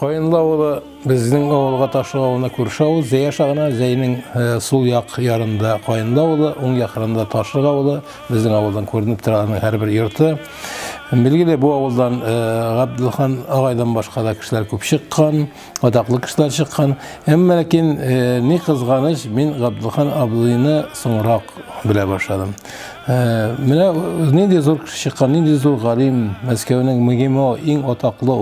Каенлы авылы безнең авылга Ташлы авылына күрше авыл, Зәй аша гына, Зәйнең сул як ярында Каенлы авылы, уң як ярында Ташлык авылы. Безнең авылдан күренеп тора аның һәрбер йорты. Билгеле, бу авылдан Габделхан агайдан башка да кешеләр күп чыккан. Атаклы кешеләр чыккан. Әмма ләкин ни кызганыч, мин Габделхан абзыйны соңрак белә башладым. Менә нинди зур кеше чыккан, нинди зур галим, Мәскәүнең МГИМО иң атаклы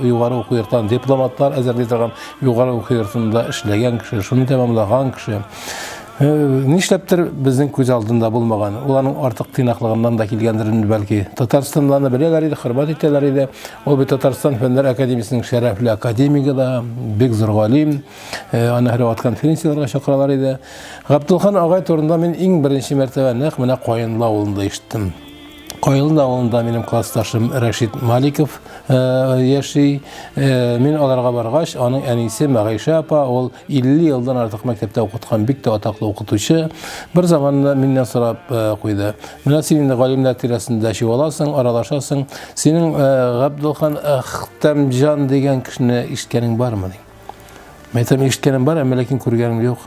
югары уку йортыннан дипломатлар әзерли торган югары уку йортында эшләгән кеше, шуны тәмамлаган кеше. Нишләптер безнең күз алдында булмаган. Ул аның артык тыйнаклыгыннан да килгәндер инде бәлки. Татарстанларны беләләр иде, хөрмәт итәләр иде. Ул бит Татарстан Фәннәр академиясенең шәрәфле академигы да, бик зур галим. Аны һәрвакыт конференцияләргә чакыралар иде. Габдулхан агай турында мин иң беренче мәртәбә нәкъ менә Каенлы авылында ишеттем. Каенлы авылында минем классташым Рәшит Маликов яши. Мин аларга баргач, аның әнисе Мәгыйшә апа, ул 50 елдан артык мәктәптә укыткан бик тә атаклы укытучы, бер заманны миннән сорап куйды. Менә син инде галимнәр тирәсендә чуаласың, аралашасың. Синең Габдулхан Әхтәмҗан дигән кешене ишеткәнең бармы? ди. Мин әйтәм, ишеткәнем бар, әмма ләкин күргәнем юк.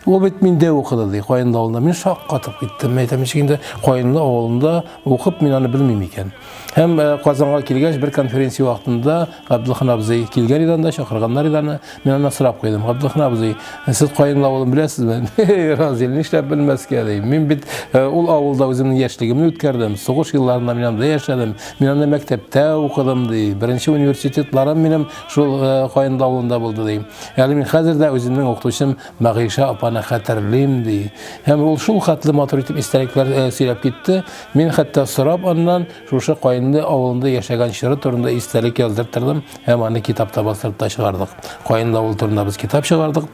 Ул бит миндә укыды, ди, Каенлы авылында. Мин шаккатып киттем. Мин әйтәм, ничек инде Каенлы авылында укып, мин аны белмим икән. Һәм Казанга килгәч, бер конференция вакытында Габделхан абзый килгән иде анда, чакырганнар иде аны. Мин аннан сорап куйдым. Габделхан абзый, сез Каенлы авылын беләсезме? Разил, нишләп белмәскә, ди. Мин бит ул авылда үземнең яшьлегемне үткәрдем. Сугыш елларында мин анда яшәдем. Мин анда мәктәптә укыдым, ди. Беренче университетларым минем шул Каенлы авылында булды, ди. Әле мин хәзер дә үземнең укытучым Мәгыйшә апаны хәтерлим, ди. Һәм ул шул хәтле матур итеп истәлекләр сөйләп китте. Мин хәтта сорап аннан шушы Каенлы авылында яшәгән чоры турында истәлек яздырттырдым һәм аны китапта бастырып та чыгардык. Каенлы авылы турында без китап чыгардык.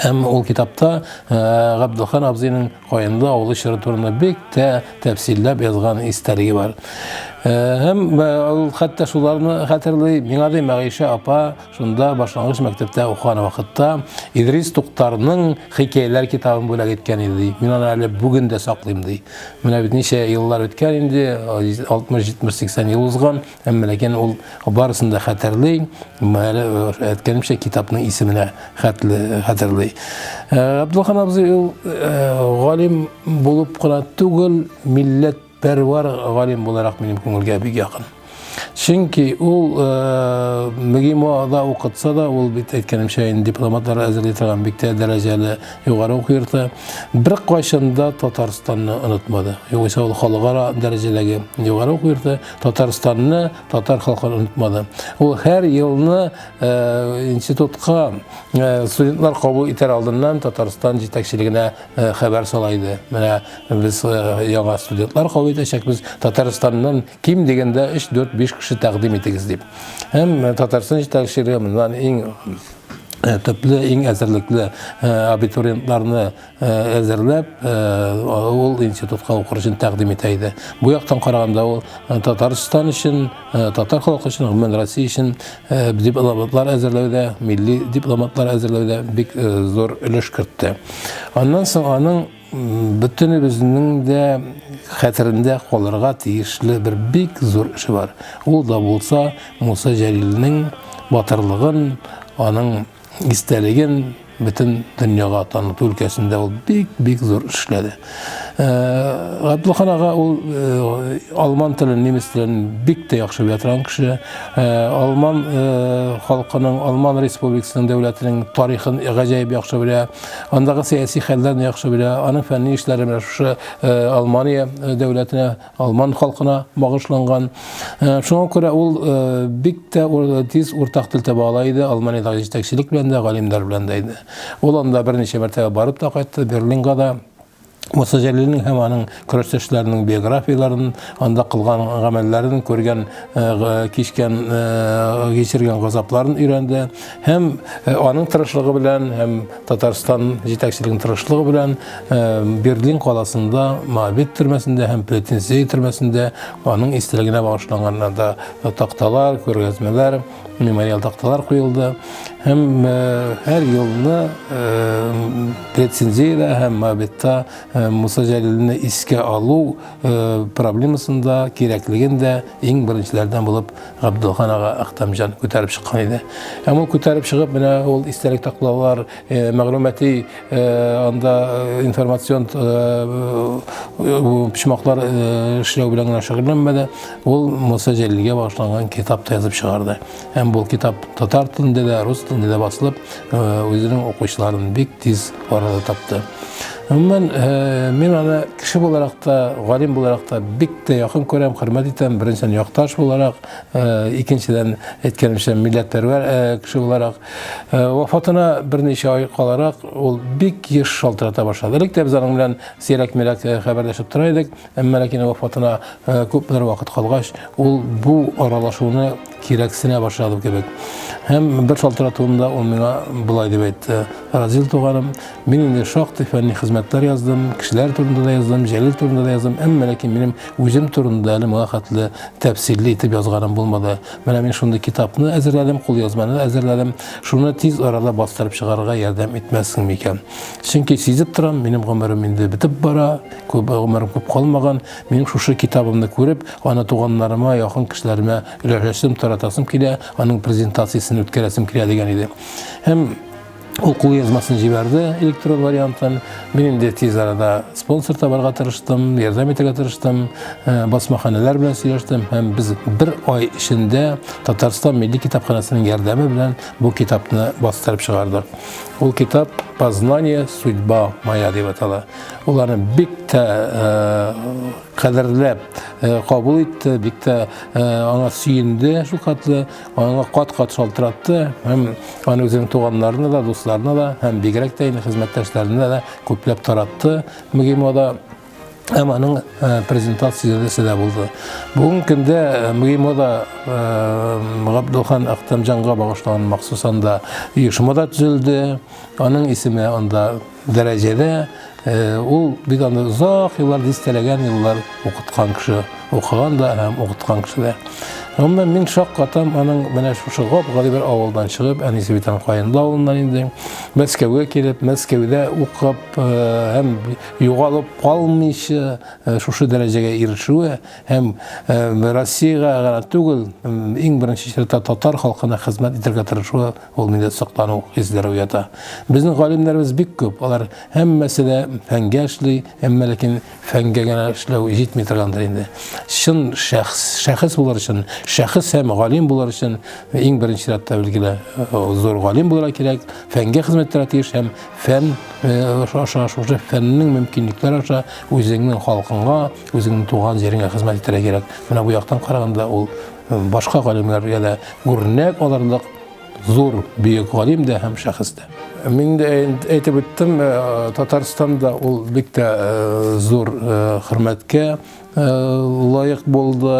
Һәм ул китапта Габделхан абзыйның Каенлы авылы чоры турында бик тә тәфсилләп язган истәлеге бар. Һәм ул хәтта шуларны хәтерли. Миңа ди Мәгыйшә апа шунда башлангыч мәктәптә укыган вакытта Идрис Туктарның хикәяләр китабын бүләк иткән иде, ди. Мин аны әле бүген дә саклыйм, ди. Менә бит ничә еллар үткән инде, 60, 70, 80 ел узган, әмма ләкин ул барысын да хәтерли. Әле әйткәнемчә, китапның исеменә хәтле хәтерли. Габдулхан абзый ул галим булып кына түгел, милләт Пәрвар галим буларак минем күңелгә бик якын. Чөнки ул МГИМОда укытса да, ул бит әйткәнемчә инде дипломатлар әзерли торган бик тә дәрәҗәле югары уку йорты. Беркайчан да Татарстанны онытмады. Югыйсә ул халыкара дәрәҗәдәге югары уку йорты Татарстанны, татар халкын онытмады. Ул һәр елны институтка студентлар кабул итәр алдыннан Татарстан җитәкчелегенә хәбәр сала иде. Менә без яңа студентлар кабул итәчәкбез. Татарстаннан ким дигәндә 3, 4, 5 кеше тәкъдим итегез дип. Һәм Татарстан җитәкчелеге моннан иң төпле, иң әзерлекле абитуриентларны әзерләп, ул институтка укыр өчен тәкъдим итә иде. Бу яктан караганда ул Татарстан өчен, татар халкы өчен, гомумән Россия өчен дипломатлар әзерләүдә, милли дипломатлар әзерләүдә бик зур өлеш кертте. Аннан соң аның бөтенебезнең дә хәтерендә калырга тиешле бер бик зур эше бар. Ул да булса Муса Җәлилнең батырлыгын, аның истәлеген бөтен дөньяга таныту өлкәсендә ул бик-бик зур эш эшләде. Габдулхан ага ул алман телен, немец телен бик тә яхшы белә торган кеше. Алман халкының, Алман республикасының дәүләтенең тарихын гаҗәеп яхшы белә. Андагы сәяси хәлләрне яхшы белә. Аның фәнни эшләре менә шушы Алмания дәүләтенә алман халкына багышланган. Шуңа күрә ул бик тә тиз уртак тел таба ала иде, Алманиядәге җитәкчелек белән дә, галимнәр белән дә иде. Ул анда берничә мәртәбә барып та кайтты, Берлинга да. Муса Җәлилнең һәм аның көрәштәшләренең биографияләрен, анда кылган гамәлләрен, күргән, кичкән, кичергән газапларын өйрәнде һәм аның тырышлыгы белән һәм Татарстан җитәкчелегенең тырышлыгы белән Берлин каласында Моабит төрмәсендә һәм Плетензей төрмәсендә аның истәлегенә багышланган анда такталар, күргәзмәләр, мемориал такталар куелды. Һәм һәр елны Плетензейда һәм Моабитта Муса Җәлилне искә алу проблемасын да, кирәклеген дә иң беренчеләрдән булып Габдулхан ага Әхтәмҗан күтәреп чыккан иде. Һәм ул күтәреп чыгып, менә ул истәлек таклаулар, мәгълүмати анда информацион почмаклар эшләү белән генә шөгыльләнмәде. Ул Муса Җәлилгә багышланган китап та язып чыгарды. Һәм бу китап татар телендә дә, рус телендә дә басылып, үзенең укучыларын бик тиз арада тапты. Гомумән, мин аны кеше буларак та, галим буларак та бик тә якын күрәм, хөрмәт итәм. Беренчедән, якташ буларак, икенчедән, әйткәнемчә, милләтпәрвәр кеше буларак. Вафатына берничә ай каларак ул бик еш шалтырата башлады. Элек тә без аның белән сирәк-мирәк хәбәрләшеп тора идек. Әмма ләкин вафатына күпмедер вакыт калгач, ул бу аралашуны кирәксенә башлады кебек. Һәм бер шалтыратуында ул миңа болай дип әйтте: "Разил туганым, мин инде шактый фәнни хезмәтләр яздым, кешеләр турында да яздым, Җәлил турында да яздым, әмма ләкин минем үзем турында әле моңа хәтле тәфсилле итеп язганым булмады. Менә мин шундый китапны әзерләдем, кулъязманы әзерләдем. Шуны тиз арада бастырып чыгарырга ярдәм итмәссең микән? Чөнки сизеп торам, минем гомерем инде бетеп бара, күп гомерем күп калмаган. Минем шушы китабымны күреп, аны туганнарыма, якын кешеләремә өләшәсем, таратасым килә, аның презентациясен үткәрәсем килә дигән иде. Һәм ул кулъязмасын җибәрде, электрон вариантын. Мин инде тиз арада спонсор табарга тырыштым, ярдәм итәргә тырыштым, басмаханәләр белән сөйләштем һәм без бер ай эчендә Татарстан Милли китапханәсенең ярдәме белән бу китапны бастырып чыгардык. Ул китап Познание судьба моя дип атала. Ул аны бик тә кадерләп кабул итте, бик тә аңа сөенде шул хәтле, аңа кат-кат шалтыратты һәм аны үзенең туганнарына да, дусларына да һәм бигрәк тә инде хезмәттәшләренә дә күпләп таратты МГИМОда. Һәм аның презентациясе дә булды. Бүгенге көндә МГИМОда Габдулхан Әхтәмҗанга багышланган махсус анда оешма да төзелде. Аның исеме анда дәрәҗәдә. Ул бит аны озак еллар, дистәләгән еллар укыткан кеше, укыган да һәм укыткан кеше дә. Гомумән, мин шаккатам аның менә шушы гап-гади бер авылдан чыгып, әнисе бит аның Каенлы авылыннан инде, Мәскәүгә килеп, Мәскәүдә укып һәм югалып калмыйча шушы дәрәҗәгә ирешүе һәм Россиягә генә түгел, иң беренче чиратта татар халкына хезмәт итәргә тырышуы ул миндә соклану хисләре уята. Безнең галимнәребез бик күп, алар һәммәсе дә фәнгә эшли, әмма ләкин фәнгә генә эшләү җитми торгандыр инде. Чын шәхес, шәхес булыр өчен, шәхес һәм галим булыр өчен иң беренче чиратта билгеле зур галим булырга кирәк, фәнгә хезмәт итәргә тиеш һәм фән аша, шушы фәннең мөмкинлекләре аша үзеңнең халкыңа, үзеңнең туган җиреңә хезмәт итәргә кирәк. Менә бу яктан караганда ул башка галимнәргә дә үрнәк алырлык зур, бөек галим дә һәм шәхес тә. Мин дә әйтеп үттем, Татарстанда ул бик тә зур хөрмәткә лаек булды,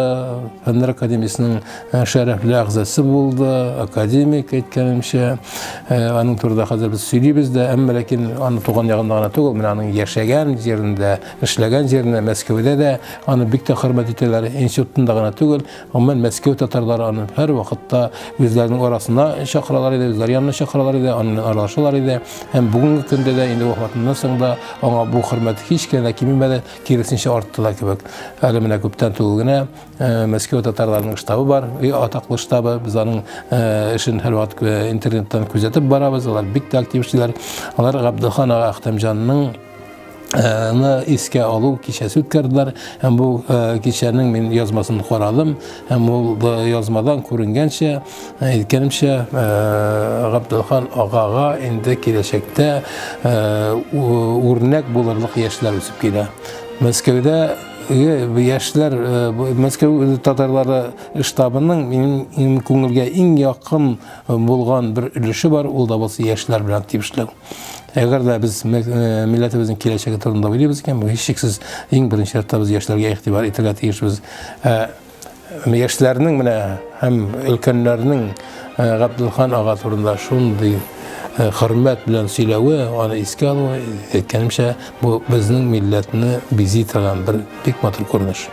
Фәннәр академиясенең шәрәфле әгъзасы булды, академик әйткәнемчә. Аның турында хәзер без сөйлибез дә, әмма ләкин аны туган ягында гына түгел, менә аның яшәгән җирендә, эшләгән җирендә, Мәскәүдә дә аны бик тә хөрмәт итәләр. Институтында гына түгел, гомумән Мәскәү татарлары аны һәрвакытта үзләренең арасына чакыралар иде, үзләре янына чакыралар иде, аның белән аралашалар иде. Һәм бүгенге көндә дә инде вафатыннан соң да аңа бу хөрмәт һич кенә дә кимемәде. Киресенчә артты да кебек. Әле менә күптән түгел генә Мәскәү татарларының штабы бар, атаклы штабы. Без аның эшен һәрвакыт интернеттан күзәтеп барабыз. Алар бик тә актив эшлиләр. Алар Габделхан ага Әхтәмҗанның ны искә алу кичәсе үткәрделәр. Һәм бу кичәнең мин язмасын карадым. Һәм ул язмадан күренгәнчә, Әйткәнемчә, Габделхан агага инде киләчәктә үрнәк булырлык яшьләр үсеп килә. Мәскәүдә яшьләр, Мәскәү татарлары штабының минем күңелгә иң якын булган бер өлеше бар, ул да булса яшьләр белән актив эшләү. Әгәр дә без милләтебезнең киләчәге турында уйлыйбыз икән, бу һичшиксез иң беренче чиратта без яшьләргә игътибар итәргә тиешбез. Яшьләрнең менә һәм өлкәннәрнең Габделхан ага турында шундый хөрмәт белән сөйләве, аны искә алуы, әйткәнемчә, бу безнең милләтне бизи торган бер бик матур күренеш.